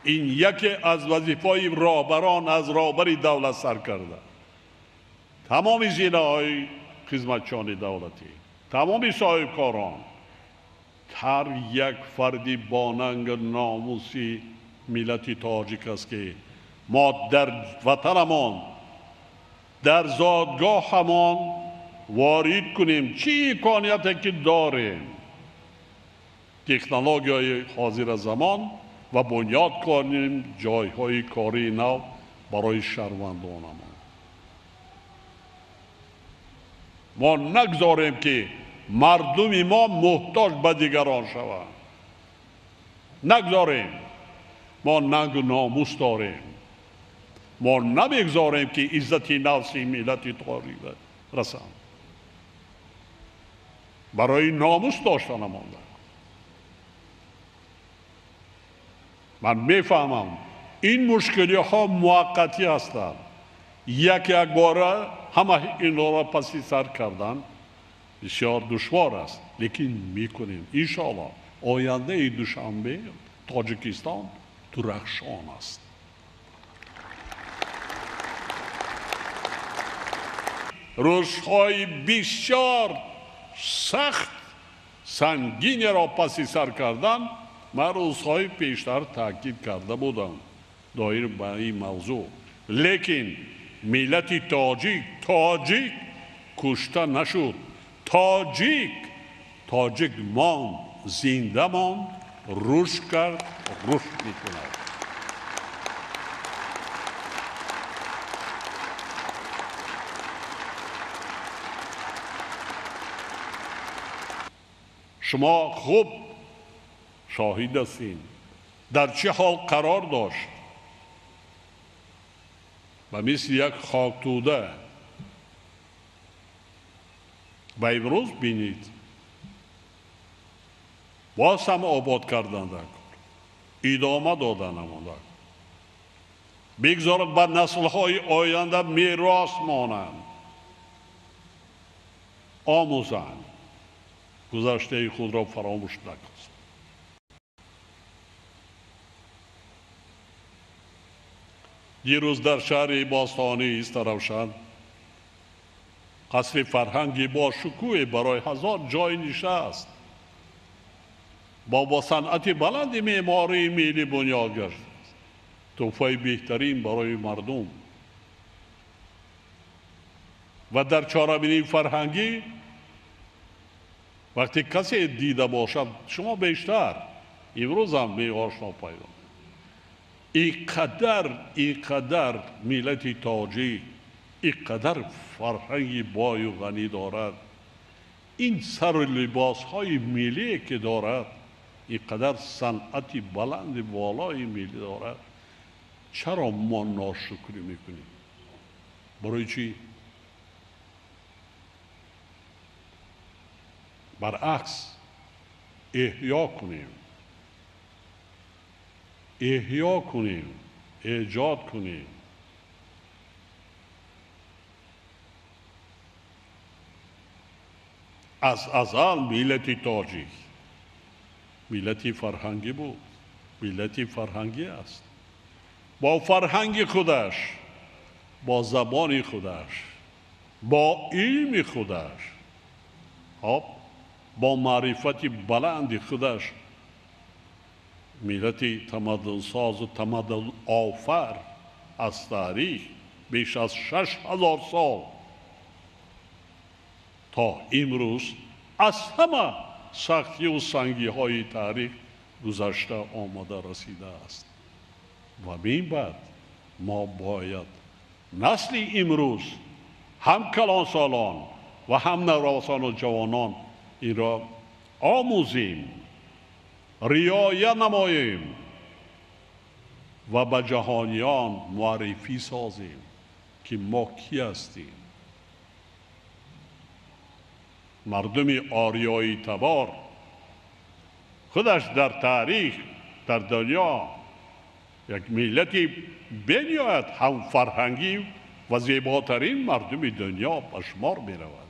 Ин яке аз вазифаҳои роҳбарон аз роҳбари давлат сар карда. Тамоми зинаҳои хизматчиёни давлатӣ, тамоми соҳибкорон, ҳар як фарди бо нангу номуси миллати тоҷик аст, ки мо дар ватанамон, дар зодгоҳамон ворид кунем чӣ имконияте ки дорем, технологияи ҳозира замон ва бунёд кунем ҷойҳои кории нав барои шаҳрвандонамон. Мо нагзорем, ки мардуми мо муҳтоҷ ба дигарон шаванд. Нагзорем. Мо нангу номус дорем. Мо намегзорем, ки иззати нафси миллати тоҷик расанд. Барои номус доштанамон. Ман мефаҳмам, ин мушкилиҳо муваққатӣ ҳастанд. Як якбора ҳама инҳоро паси сар кардан бисёр душвор аст, лекин мекунем. Иншоаллоҳ ояндаи Душанбе, Тоҷикистон дурахшон аст. Рӯзҳои бисёр сахт сангинеро паси сар кардан ман рӯзҳои пештар таъкид карда будам доир ба ин мавзӯъ. Лекин миллати тоҷик кушта нашуд. Тоҷик монд, зинда монд, рушд кард, рушд мекунад. Шумо хуб шоҳид ҳастед дар чӣ ҳол қарор дошт. Ба мисли як хоктӯда. Ва имрӯз бинед, боз ҳам обод кардан дар кор, идома додан дар кор. Бигзорад ба наслҳои оянда мерос монанд, омӯзанд, гузаштаи худро фаромӯш накунанд. Дирӯз дар шаҳри бостонии Истаравшан қасри фарҳанги бо шукӯҳе барои 1000 ҷой нишаст. Бо санъати баланди меъмории миллӣ бунёд гашт. Тӯҳфаи беҳтарин барои мардум. Ва дар чорабинии фарҳангӣ вақте касе дида бошад, шумо бештар имрӯзам меошно пайдо. Инқадар миллати тоҷик инқадар фарҳанги бою ғанӣ дорад, ин сару либосҳои миллие ки дорад, инқадар санъати баланди волои миллӣ дорад, чаро мо ношукрӣ мекунем? Барои чӣ? Баръакс, эҳё кунем, эҳё кунем, эҷод кунем. Аз азал миллати тоҷик миллати фарҳангӣ буд, миллати фарҳангӣ аст. Бо фарҳанги худаш, бо забони худаш, бо илми худаш, бо маърифати баланди худаш миллати тамаддунсозу тамаддунофар аз таърих беш аз 6000 сол то имрӯз аз ҳама сахтию сангиҳои таърих гузашта омада расидааст. Ва мин баъд мо бояд насли имрӯз ҳам калонсолон ва ҳам наврасону ҷавонон инро омӯзем, риоя намоем ва ба ҷаҳониён муаррифӣ созем, ки мо кӣ ҳастем. Мардуми ориёи табор худаш дар таърих, дар дунё як миллати бениҳоят ҳамфарҳангӣ ва зеботарин мардуми дунё ба шумор меравад.